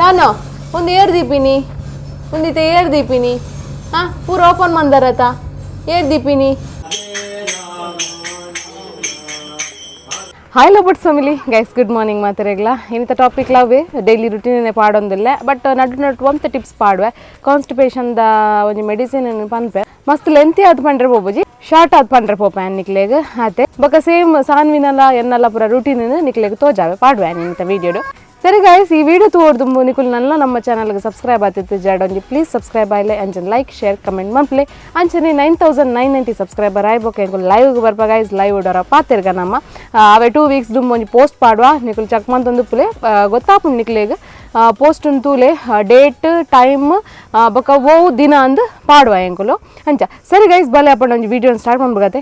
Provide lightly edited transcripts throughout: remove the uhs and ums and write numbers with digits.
ಸಾನು ಒಂದು ಏರ್ ದೀಪಿನಿ ಒಂದಿತ್ತೆ ಏರ್ ದೀಪಿನಿ ಹಾಂ ಪೂರ ಓಪನ್ ಮಂದರತ ಏರ್ ದೀಪಿನಿ. ಹಾಯ್ ಲೋಬಟ್ family guys, good morning ಮಾತಾಡಗ್ಲ. ಇನ್ನಿತ topic ಲವ್ವೆ daily routine ಪಾಡೊಂದಿಲ್ಲ, but ನಡು ನಡು ಒಂತ ಟಿಪ್ಸ್ ಪಾಡುವೆ. ಕಾನ್ಸ್ಟಿಪೇಷನ್ದ ಒಂಜಿ ಮೆಡಿಸಿನ್ ಪನ್ಪೆ. ಮಸ್ತ್ ಲೆಂತಿ ಆದ್ ಪಂಡ್ರೆ ಪೋಪುಜಿ, ಶಾರ್ಟ್ ಆದ್ ಪಂಡ್ರೆ ಪೋಪೆ ನಿಕ್ಲೆಗ್ ಆತೆ. ಬೊಕ ಸೇಮ್ ಸಾನ್ವಿನಲ ಎನ್ನಲ ಪೂರ ರುಟೀನ್ ನಿಕ್ಲೆಗ್ ತೋಜಾವೆ ಪಾಡುವೆ ನಿಂತ ವೀಡಿಯೋಡು. ಸರಿ ಗೈಸ್, ಈ ವಿಡಿಯೋ ತೋರ್ದು ನಿಕುಲ್ ನನ್ನ ನಮ್ಮ ಚಾನಲ್ಗೆ ಸಬ್ಸ್ಕ್ರೈಬ್ ಆತಿತ್ತು ಜಾಡ ಒಂಜಿ ಪ್ಲೀಸ್ ಸಬ್ಸ್ಕ್ರೈಬ್ ಆಯ್ಲೆ, ಅಂಚನೆ like share comment ಮನ್ಪ್ಲೆ. ಅಂಚನೆ 9990 ಸಬ್ಸ್ಕ್ರೈಬರ್ ಆಯ್ಬೋಕೆ ಎಂಕುಲು ಲೈವ್ಗೆ ಬರ್ಪ ಗೈಸ್. ಲೈವ್ ಡೊರ ಪಾತೆರ್ಗ ನಮ್ಮ. ಅವೆ 2 ವೀಕ್ಸ್ ದುಂಬು ಒಂಜಿ ಪೋಸ್ಟ್ ಪಾಡುವ, ನಿಕುಲು ಚೆಕ್ ಮಂತೊಂದು ಪುಲೆ, ಗೊತ್ತಾಪುಂಡು ನಿಕ್ಲೆಗ್. ಪೋಸ್ಟ್ ತೂಲೆ, ಡೇಟ್ ಟೈಮ್ ಬೊಕ ಓವು ದಿನ ಅಂದ್ ಪಾಡುವ ಎಂಕುಲು ಅಂಚ. ಸರಿ ಗೈಸ್, ಬಲೆ ಅಪ್ಪಂಡ ಒಂಜಿ ವಿಡಿಯೋ ಸ್ಟಾರ್ಟ್ ಮಾಡ್ಬೇಕಾತೆ.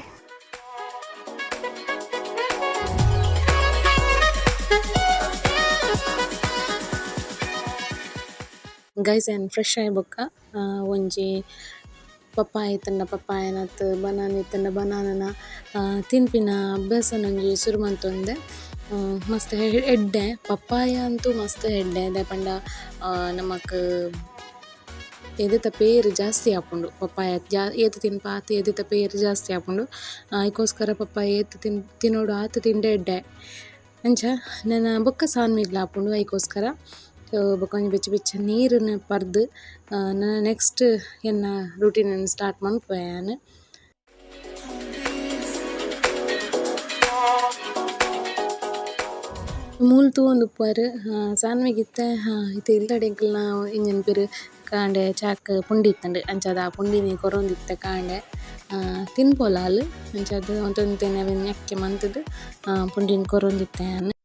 ಗೈಸ್, ಯಾನ್ ಫ್ರೆಶ್ ಆಯಿ ಬೊಕ್ಕ ಒಂಜಿ ಪಪ್ಪಾಯ ಇತ್ತುಂಡ ಪಪ್ಪಾಯನತ್, ಬನಾನ ಇತ್ತುಂಡ ಬನಾನನ ತಿನ್ಪಿನ ಅಭ್ಯಾಸನ ಒಂಜಿ ಸುರು ಮಂತೊಂದೆ. ಮಸ್ತ್ ಎಡ್ಡೆ, ಪಪ್ಪಾಯ ಅಂತೂ ಮಸ್ತ್ ಎಡ್ಡೆ. ದಾಯೆ ಪಂಡ ನಮಕ್ ಎದೆತ ಪೇರ್ ಜಾಸ್ತಿ ಆಪುಂಡು. ಪಪ್ಪಾಯ ಏತ್ ತಿನ್ಪ ಆತ್ ಎದೆತ ಪೇರ್ ಜಾಸ್ತಿ ಆಪುಂಡು. ಐಕೋಸ್ಕರ ಪಪ್ಪಾಯ ಏತ್ ತಿನೊಡು ಆತ್ ತಿಂಡ ಎಡ್ಡೆ. ಅಂಚ ನನ ಬೊಕ್ಕ ಸಾನ್ವಿಗ್ಲ ಆಪುಂಡು ಐಕೋಸ್ಕರ. ಬೊಕ್ಕ ಒಂಜಿ ಬೆಚ್ಚ ಬೆಚ್ಚ ನೀರುನು ಪರ್ದ್ ನನ ನೆಕ್ಸ್ಟ್ ಎನ್ನ ರುಟೀನ್ ಸ್ಟಾರ್ಟ್ ಮನ್ಪುವೆ ಯಾನ್. ಮೂಲು ತೂವೊಂದುಪ್ಪುವರ್ ಸಾನ್ವಿಗ್ ಇತ್ತೆ ಇತ್ತೆ ಇಲ್ಲಡ್ ಎಂಕಲ್ನ ಇಂಜನ್ ಪೇರ್ ಕಾಂಡೆ ಚಾಕ್ ಪುಂಡಿ ಇತ್ತುಂಡು. ಅಂಚಾದ್ ಆ ಪುಂಡಿನೆ ಕೊರೊಂದಿತ್ತೆ ಕಾಂಡೆ ತಿನ್ಪೊಲ ಆಲ್. ಅಂಚಾದ್ ಒಂತೆ ಅವೆನ್ ಞಕ್ಕೆ ಮಂತುದು ಪುಂಡಿನ್ ಕೊರೊಂದಿತ್ತೆ ಯಾನ್.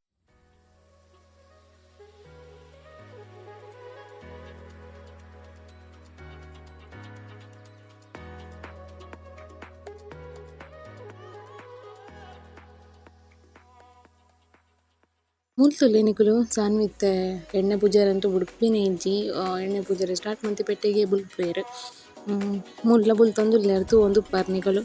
ಮೂಲು ತೂಲೆ ನಿಕುಲು, ಸಾನ್ವಿ ಇತ್ತೆ ಎಣ್ಣೆ ಪೂಜೆರಂತೂ ಬುಡ್ಪಿನೇ ಇಜ್ಜಿ. ಎಣ್ಣೆ ಪೂಜೆರೆ ಸ್ಟಾರ್ಟ್ ಮಂತಿ ಪೆಟ್ಟಿಗೆ ಬುಲ್ಪುವೆರ್. ಮೂಲ್ಲ ಬುಲ್ತೊಂದುಲ್ಲೆರ್, ತೂವೊಂದುಪ್ಪರ್ ನಿಕುಲು.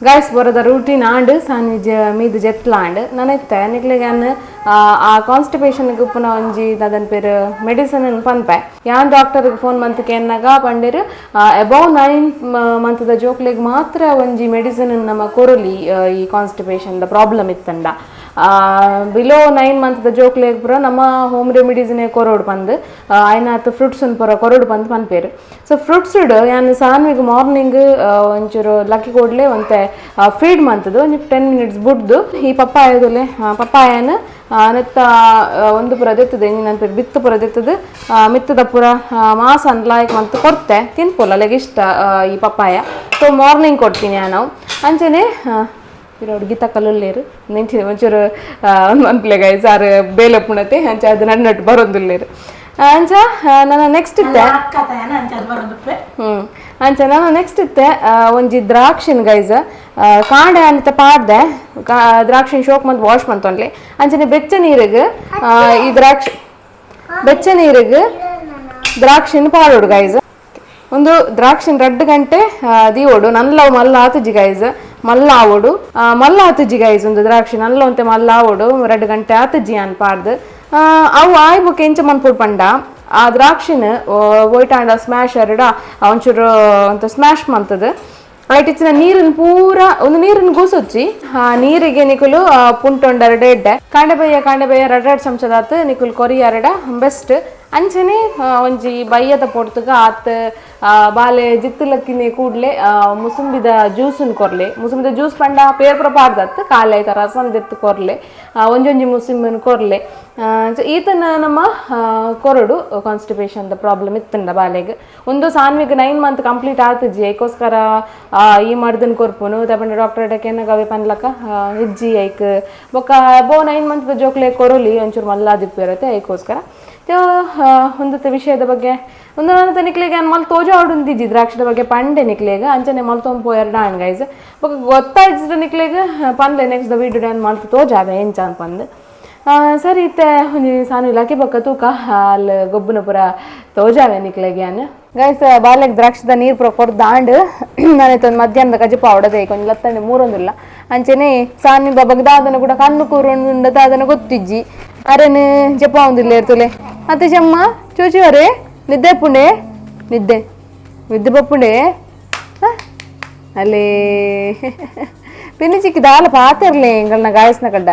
ಗೈಸ್, ಬರೋದ ರೂಟೀನ್ ಆಂಡ್, ಸಾನ್ವಿ ಮೀದ್ ಜೆತ್ಲಾಂಡ್. ನನ ಇತ್ತೆ ನಿಕ್ಲೆಗ್ ಯಾನ್ ಆ ಕಾನ್ಸ್ಟಿಪೇಷನ್ಗೆ ಉಪ್ಪುನ ಒಂಜಿ ದಾದನ್ ಪೇರ್ ಮೆಡಿಸಿನ್ ಪನ್ಪೆ. ಯಾನ್ ಡಾಕ್ಟರ್ಗೆ ಫೋನ್ ಮಂತ್ ಕೇನ್ನಗ ಪಂಡೆರ್, ಅಬೌವ್ 9 ಮಂತ್ದ ಜೋಕ್ಲೆಗ್ ಮಾತ್ರ ಒಂಜಿ ಮೆಡಿಸಿನ್ ನಮ್ಮ ಕೊರೊಲಿ ಈ constipation the problem ಇತ್ತಂಡ. ಬಿಲೋ 9 ಮಂತ್ದ ಜೋಕ್ಲೆಗ್ ಪೂರ ನಮ್ಮ ಹೋಮ್ ರೆಮಿಡೀಸ್ನೇ ಕೊರೊಡು ಪಂದ್, ಆಯ್ನಾತ್ ಫ್ರೂಟ್ಸ್ ಪೂರ ಕೊರೊಡು ಪಂದ್ ಪನ್ಪೆರ್. ಸೊ ಫ್ರೂಟ್ಸ್ ಯಾನ್ ಸಾನ್ವಿಗ್ ಮಾರ್ನಿಂಗ್ ಒಂಚೂರು ಲಕ್ಕಿ ಕೂಡಲೇ ಒಂತೆ ಫೀಡ್ ಮಂತುದು ಒಂಜಿ 10 ಮಿನಿಟ್ಸ್ ಬುಡ್ದು ಈ ಪಪ್ಪಾಯದೊಲೆ ಪಪ್ಪಾಯನ ನೆತ್ತ ಒಂದು ಪೂರ ದೆತ್ತದು, ಎಂಜಿನ ಪೇರ್ ಬಿತ್ತು ಪೂರ ದೆತ್ತದು, ಮಿತ್ತದ ಪೂರ ಮಾಸನ್ ಲಾಯ್ಕ್ ಮಂತ್ ಕೊರ್ತೆ. ತಿನ್ಪೊಲ, ಅಲೆಗ್ ಇಷ್ಟ ಈ papaya. So morning ಕೊಡ್ತೀನಿ ನಾವು. ಅಂಚನೆ ಪಿರವುಡು ಗೀತಕ್ಕಲುಲ್ಲೆರ್ ನೆಂಚಿನ ಒಂಚೂರು ಮನ್ಪುಲೆ ಗೈಸ್, ಆರ್ ಬೇಲೆ ಪುಣತೆ ಅಂಚ ಅದು ನಡು ಬರೊಂದುಲ್ಲೆರ್. ಅಂಚ ನನ್ನ ನೆಕ್ಸ್ಟ್ ಇತ್ತೆ ಅಂಚ ನಾನು ನೆಕ್ಸ್ಟ್ ಇತ್ತೆ ಒಂಜಿ ದ್ರಾಕ್ಷಿನ್ ಗೈಸ್ ಕಾಂಡೆ ಅನಿತ ಪಾಡ್ದೆ. ದ್ರಾಕ್ಷಿನ್ ಶೋಕ್ ಮಂತ್ ವಾಶ್ ಮಂತೊನ್ಲೆ. ಅಂಚನೆ ಬೆಚ್ಚ ನೀರಿಗೆ ಈ ದ್ರಾಕ್ಷಿ, ಬೆಚ್ಚ ನೀರಿಗೆ ದ್ರಾಕ್ಷಿನ್ ಪಾಡೋಡು ಗೈಸ್. ಒಂದು ದ್ರಾಕ್ಷಿನ್ 2 ಗಂಟೆ ದೀವೋಡು. ನಲ್ಲವು ಮಲ್ಲ ಆತುಜಿ ಗೈಸ್, ಮಲ್ಲ ಆವೊಡು, ಮಲ್ಲ ಆತುಜಿ ಗೈಸ್. ಒಂದು ದ್ರಾಕ್ಷಿ ನಲ್ಲ ಒಂತೆ ಮಲ್ಲ ಆವೊಡು, 2 ಗಂಟೆ ಆತುಜಿ ಅನ್ ಪಾಡ್ದು. ಅವು ಆಯ್ ಬೊಕ ಎಂಚ ಮನ್ಪೊಡು ಪಂಡ, ಆ ದ್ರಾಕ್ಷಿನ ಒಯ್ಟಾಂಡ ಸ್ಮ್ಯಾಶ್ ಅರಡ ಒಂಚೂರು ಒಂತ ಸ್ಮ್ಯಾಶ್ ಮಂತದು ಐಟ್ ಇಚ್ಚಿನ ನೀರಿನ ಪೂರ ಒಂದು ನೀರಿನ ಗೂಸೊಚ್ಚಿ. ಆ ನೀರಿಗೆ ನಿಕುಲು ಪುಂಟೊಂಡರಡೆ ಎಡ್ಡೆ. ಕಾಂಡೆ ಬಯ್ಯ ಕಾಂಡೆ ಬಯ್ಯ ರಡ್ ರಡ್ ಚಮಚದಾತ್ ನಿಕುಲು ಕೊರಿ ಅರಡ ಬೆಸ್ಟ್. ಅಂಚನೆ ಒಂಜಿ ಬಯ್ಯದ ಪೊರ್ತುಗ ಆತ್ ಬಾಲೆ ಜಿತ್ತುಲಕ್ಕಿನಿ ಕೂಡ್ಲೆ ಮುಸುಂಬಿದ ಜ್ಯೂಸನ್ ಕೊರ್ಲೆ. ಮುಸುಂಬಿದ ಜ್ಯೂಸ್ ಪಂಡ ಪೇರ್ ಪೂರ ಪಾಡ್ದತ್, ಕಾಲೆ ಐತ ರಸನ್ ದೆತ್ತ್ ಕೊರ್ಲೆ, ಒಂಜೊಂಜಿ ಮುಸುಂಬಿನ್ ಕೊರ್ಲೆ. ಈತನ ನಮ್ಮ ಕೊರಡು constipation the problem ಇತ್ತುಂಡ ಬಾಲೆಗ್. ಒಂದು ಸಾನ್ವಿಗ್ 9 ಮಂತ್ ಕಂಪ್ಲೀಟ್ ಆತುಜಿ, ಐಕೋಸ್ಕರ ಈ ಮರ್ದನ್ ಕೊರ್ಪುನು. ದಾಯೆ ಡಾಕ್ಟರ್ ಅಡಕೇನ ಗವೆ ಪನ್ಲಕ ಇಜ್ಜಿ ಐಕ್. ಬೊಕ್ಕ ಅಬೌವ್ 9 ಮಂತ್ ಜೋಕ್ಲೆ ಕೊರೊಲಿ, ಒಂಚೂರು ಮಲ್ಲಾದಿಪ್ಪು ಐಕೋಸ್ಕರ. ಒಂದತ್ತ ವಿಷಯದ ಬಗ್ಗೆ ಒಂದು ನನ್ನ ನಿಕ್ಲೆಗ್ ಯಾನ್ ಮಲ್ತ್ ತೋಜಾವೊಡುಂದಿಜ್ಜಿ. ದ್ರಾಕ್ಷಿದ ಬಗ್ಗೆ ಪಂಡೆ ನಿಕ್ಲೆಗ್. ಅಂಚನೆ ಮಲ್ತೊಂದು ಪೋಯೆರ್ ಡಾನ್ ಗೈಸ್. ಬೊಕ ಗೊತ್ತಾಯ್ಜಿಡ ನಿಕ್ಲೆಗ್ ಪನ್ಲೆ, next the video ಯಾನ್ ಮಲ್ತ್ ತೋಜಾವೆ ಎಂಚ ಪಂದ್. ಸರಿ, ಇತ್ತೆ ಒಂಜಿ ಸಾನು ಇಲಾಖೆ ಬೊಕ್ಕ ತೂಕ ಅಲ್ ಗೊಬ್ಬುನ ಪೂರ ತೋಜಾವೆ ನಿಕ್ಲೆಗ್ ಯಾನ್. Guys ಬಾಲ್ಯಕ್ಕೆ ದ್ರಾಕ್ಷಿದ ನೀರು ಪೂರ ಕೊರ್ದು ಆಂಡ್ ನಾನೈತೆ ಒಂದು ಮಧ್ಯಾಹ್ನದ ಕಜಿಪ ಅವಡದೆ ಕೊಂಚ ಲತ್ತಂಡೆ ಮೂರೊಂದಿಲ್ಲ ಅಂಚೆನೆ ಸಾನಿ ಬಾಬಾಗ ದಾದನ ಕೂಡ ಕಣ್ಣು ಕೂರುಂಡ ದಾದನ ಗೊತ್ತಿಜ್ಜಿ ಅರೆನ್ ಜಪ ಒಂದಿಲ್ಲ ಇರ್ತಲೆ ಅತ್ತೆ ಚಮ್ಮ ಚೂಚಿವರೆ ನಿದ್ದೆ ಪುಂಡೆ ನಿದ್ದೆ ನಿದ್ದೆ ಬಪ್ಪುಂಡೆ ಅಲ್ಲೇ ಪಿನ್ನಿ ಚಿಕ್ಕಿ ದಾಲ ಪಾತಿರ್ಲಿ ಎಂಗಳನ್ನ ಗಾಯಸ್ನ ಕಡ್ಡ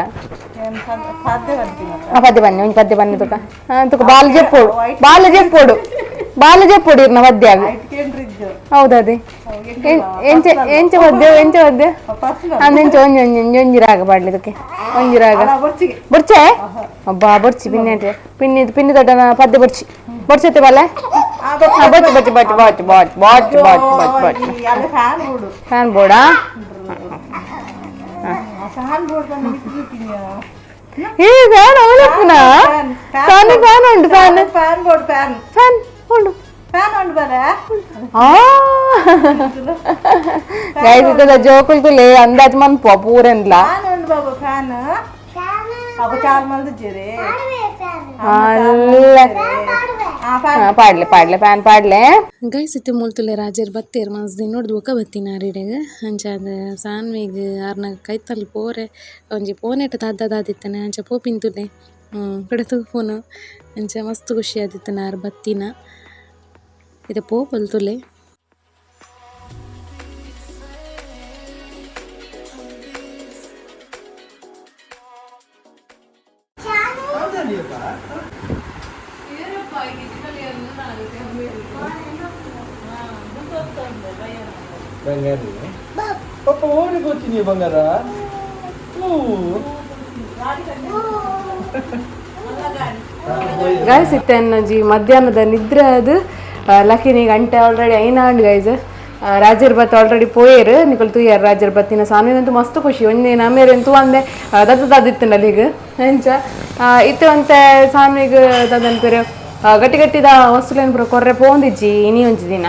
ಪದ್ಯ ಬನ್ನಿ ಒಂಜಿ ಪದ್ಯ ಬನ್ನಿ ತುಕ ತುಕ ಬಾಲ ಜೆಪ್ಪೋಡು ಬಾಲ ಜೆಪ್ಪೋಡು ಬಾಲ ಜೆಪ್ಪೋಡು ಇರ್ನ ಪದ್ಯ ಹೌದದೇ ಎಂಚ ಎಂಚ ಪದ್ಯ ಎಂಚ ಪದ್ಯ ಅಂದೆಂಚ ಒಂಜಿ ಒಂಜಿ ಒಂಜಿ ಒಂಜಿ ರಾಗ ಪಾಡ್ಲಿ ತುಕೆ ಒಂಜಿ ರಾಗ ಬೊರ್ಚೆ ಅಬ್ಬಾ ಬೊರ್ಚಿ ಪಿನ್ನಿ ಪಿನ್ನಿ ಪಿನ್ನಿ ದೊಡ್ಡ ಪದ್ಯ ಬೊರ್ಚಿ ಬೊರ್ಚತ್ತೆ ಬಾಲೆ ಬೊಚ್ಚು ಬೊಚ್ಚು ಬೊಚ್ಚು ಬೊಚ್ಚು ಬೊಚ್ಚು ಬೊಚ್ಚು ಬೊಚ್ಚು ಬೊಚ್ಚು ಬೊಚ್ಚು ಫ್ಯಾನ್ ಬೋರ್ಡಾ ಈ ಫ್ಯಾನ್ ಅವಲಪ್ಪನ ಫ್ಯಾನ್ ಫ್ಯಾನ್ ಉಂಟು fan fan board fan fan ಉಂಟು ಫ್ಯಾನ್ ಉಂಟು ಬರ ಗೈಸ್ ಇದ್ದದ ಜೋಕುಲ್ ತುಲೆ ಅಂದಾಜ್ ಮನ್ಪು ಪೂರೆನ್ಲ ಫ್ಯಾನ್ ಉಂಟು ಬಾಬು ಫ್ಯಾನ್ ಅಪ್ಪ ಚಾಲ್ ಮಂದಿ ಜೀರಿ ಅಲ್ಲ ಪಾಡ್ಲೆ ಪಾಡ್ಲೆ ಫ್ಯಾನ್ ಪಾಡ್ಲೆ ಗೈಸ್ ಇತ್ತೆ ಮೂಲ್ತುಲೆ ರಾಜರ್ ಬತ್ತೇರ್ ಮಸ್ತ್ ದಿನೊಡ್ದು ಬೊಕ ಬತ್ತಿನ ಆರಿಡೆಗ್ ಅಂಚಾದ್ ಸಾನ್ವಿಗ್ ಆರ್ನ ಕೈತಲ್ ಪೋರೆ ಒಂಜಿ ಪೋನೆಟ್ ದಾದ ದಾದಿತ್ತನೆ ಅಂಚ ಪೋಪಿಂತುಲೆ ಕುಡ ತೂಪುನು ಅಂಚ ಮಸ್ತ್ ಖುಷಿ ಆದಿತ್ತನೆ ಆರ್ ಬತ್ತಿನ ಇತ್ತೆ ಪೋಪೊಲ್ತುಲೆ. ಬಂಗಾರ ಪಾಪ ಓಡಿ ಗೊತ್ತೀನಿ ಬಂಗಾರ. ಗೈಸ್ ಇತ್ತೆ ಒಂಜಿ ಮಧ್ಯಾಹ್ನದ ನಿದ್ರೆ ಅದು ಲಕಿನಿ ಗಂಟೆ ಆಲ್ರೆಡಿ ಐನಾಂಡ್ ಗೈಸ್. ರಾಜರ್ ಬತ್ ಆಲ್ರೆಡಿ ಪೋಯೇರು ನಿಕಲ್ ತೂಯರ್ ರಾಜರ್ ಬತ್ತಿನ ಸಾನ್ವಿಗಂತೂ ಮಸ್ತ್ ಖುಷಿ ಒಂಜಿ ನಮೇರ್ ಎಂತೂ ಅಂದೆ ದತ್ತ ದಾದಿತ್ತಂಡ ಅಲ್ಲಿಗ್ ಅಂಚ ಇತ್ತೆ ಒಂತೆ ಸಾನ್ವಿಗ್ ದಾದನ್ಪೇರು ಗಟ್ಟಿ ಗಟ್ಟಿದ ವಸ್ತುಲೇನು ಪೂರ ಕೊರ್ರೆ ಪೋಂದಿಜ್ಜಿ ಇನಿ ಒಂಜಿ ದಿನ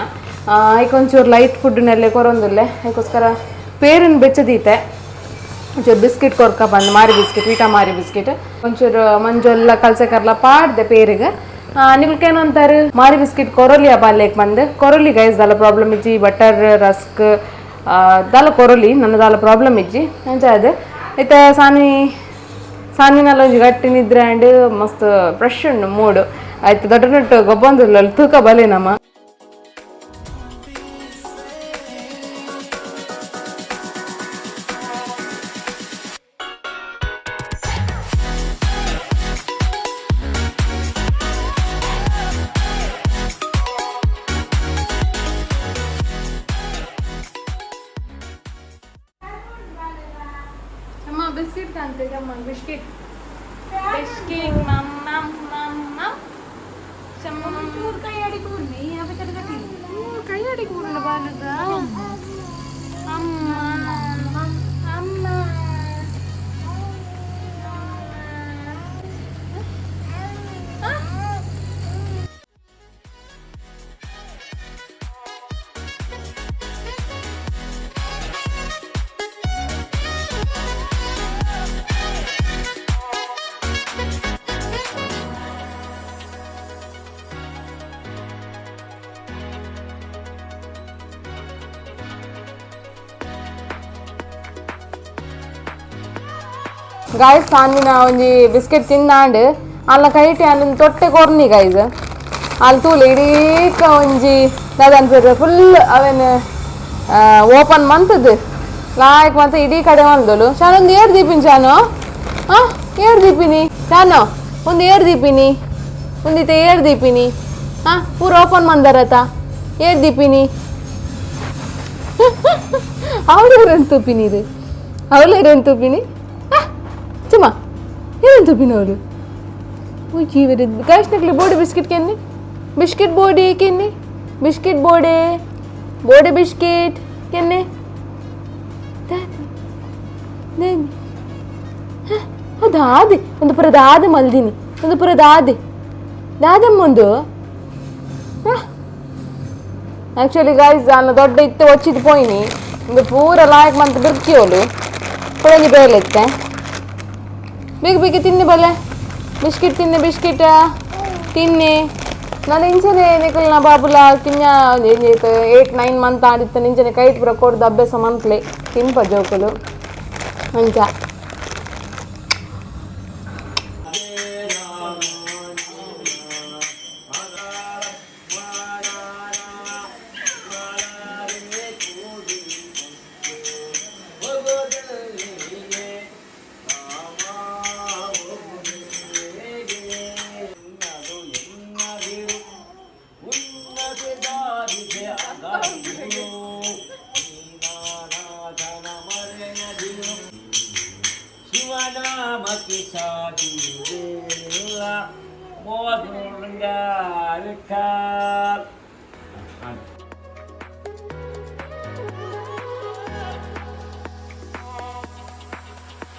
ಐಕ್ ಒಂಚೂರು ಲೈಟ್ ಫುಡ್ನೆಲ್ಲೆ ಕೊರೊಂದುಲ್ಲೆ ಐಕೋಸ್ಕರ ಪೇರಿನ ಬೆಚ್ಚದೀತೆ ಒಂಚೂರು ಬಿಸ್ಕೆಟ್ ಕೊರ್ಕ ಬಂದು ಮಾರಿ ಬಿಸ್ಕೆಟ್ ವೀಟಾ ಮಾರಿ ಬಿಸ್ಕೆಟ್ ಒಂಚೂರು ಮಂಜೊಲ್ಲ ಕಲ್ಸೆ ಕರ್ಲ ಪಾಡ್ದೆ ಪೇರಿಗೆ ನಿಮ್ಗೇನು ಅಂತಾರೆ ಮಾರಿ ಬಿಸ್ಕೆಟ್ ಕೊರೊಲಿ ಬಾಲ್ಯಕ್ಕೆ ಬಂದು ಕೊರೊಲಿ ಗೈಸ್ ದಾಲ ಪ್ರಾಬ್ಲಮ್ ಇಜ್ಜಿ ಬಟರ್ ರಸ್ಕ್ ದಾಲ ಕೊರೊಲಿ ನನ್ನ ದಾಲ ಪ್ರಾಬ್ಲಮ್ ಇಜ್ಜಿ ಅಂಚ ಅದೇ ಇತ್ತೆ ಸಾನ್ವಿ ಸಾನ್ವಿನಲ್ಲ ಒಂಜಿ ಗಟ್ಟಿ ನಿದ್ರೆ ಆ್ಯಂಡ್ ಮಸ್ತ್ ಫ್ರೆಶ್ ಉಂಡು ಮೂಡು ಆಯ್ತು ದೊಡ್ಡ ನಟ್ಟು ಗೊಬ್ಬೊಂದುಲ್ಲ ತೂಕ ಬಲೆ ನಮ್ಮ. ಅಮ್ಮ ಬಿಸ್ಕೆಟ್ ಕಾಣ್ತದೆ ಅಮ್ಮ ಬಿಸ್ಕೆಟ್ ಬಿಸ್ಕೆಟ್ ಮಮ್ ಮಮ್ ಮಮ್ ಮಮ್ ಕೈಯಾಡಿ ಕೂರ್ನಿ ಕೈಯಾಡಿ ಕೂರ್ನ ಬಾಲದ ಅಮ್ಮ ಅಮ್ಮ ಗಾಯ್ಸ್ ಸಾನ್ವಿನ ಒಂಜಿ ಬಿಸ್ಕೆಟ್ ತಿಂದಾಂಡ್ ಅಲ್ಲ ಕೈಟಿ ಅಲ್ಲೊಂದು ತೊಟ್ಟೆ ಕೊರ್ನಿ ಗೈಸ್ ಅಲ್ಲಿ ತೂಲೆ ಇಡೀಕ ಒಂಜಿ ದಾದ ಅನ್ಪೇರು ಫುಲ್ ಅವೇನು ಓಪನ್ ಮಂತದ್ದು ಲಾಯ್ಕ್ ಮಂತ ಇಡೀ ಕಡೆ ಮಲ್ದೋಲು. ಶಾನು ಒಂದು ಏರ್ ದೀಪಿನಿ ಶಾನು ಹಾಂ ಏರ್ ದೀಪಿನಿ ಶಾನು ಒಂದು ಏರ್ ದೀಪಿನಿ ಒಂದಿತ್ತೆ ಏರ್ ದೀಪಿನಿ ಹಾಂ ಪೂರ ಓಪನ್ ಮಂದರತ ಏರ್ ದೀಪಿನಿ ಅವಳು ತೂಪಿನಿ ಇದು ಅವಳು ತೂಪಿನಿ ಚಮ್ಮ ಏನಂತ ತೂಪಿನ ಅವಳು ಉಜ್ಜಿ ಗಾಯ್ಸ್ನಕ್ಲಿ ಬೋಡಿ ಬಿಸ್ಕೆಟ್ ಕೆನ್ನಿ ಬಿಸ್ಕೆಟ್ ಬೋಡಿ ಕೆನ್ನಿ ಬಿಸ್ಕೆಟ್ ಬೋಡೆ ಬೋಡೆ ಬಿಸ್ಕೆಟ್ ಕೆನ್ನೆ ದಾದೆ ಒಂದು ಪುರ ದಾದೆ ಮಲ್ದಿನಿ ಒಂದು ಪುರ ದಾದೆ ದಾದಮ್ಮ ಒಂದು ಆ್ಯಕ್ಚುಲಿ ಗಾಯ್ಸ್ ನಾನು ದೊಡ್ಡ ಇತ್ತು ಒಚ್ಚಿದ್ ಪೋಯಿನಿ ಒಂದು ಪೂರ ಲಾಯಕ್ ಮಂತ್ ಬಿರ್ಕಿಯೋಲು ಪೊಳಂಜಿ ಬೇಲೆ ಇತ್ತೆ ಬೇಗ ಬೇಗ ತಿನ್ನಿ ಬಲೆ ಬಿಸ್ಕೆಟ್ ತಿನ್ನೆ ಬಿಸ್ಕೆಟ್ ತಿನ್ನಿ ನಾನು ಇಂಚನೆ ನಿಕಲ್ನ ಬಾಬುಲ ಕಿನ್ಯ 8 9 ಮಂತ್ ಆದಿತ್ತ ಇಂಚನೆ ಕೈಟ್ ಪೂರ ಕೊರ್ದು ಅಭ್ಯಾಸ ಮಂತ್ಲೆ ತಿನ್ಪ ಜೋಕುಲು ಅಂಚ.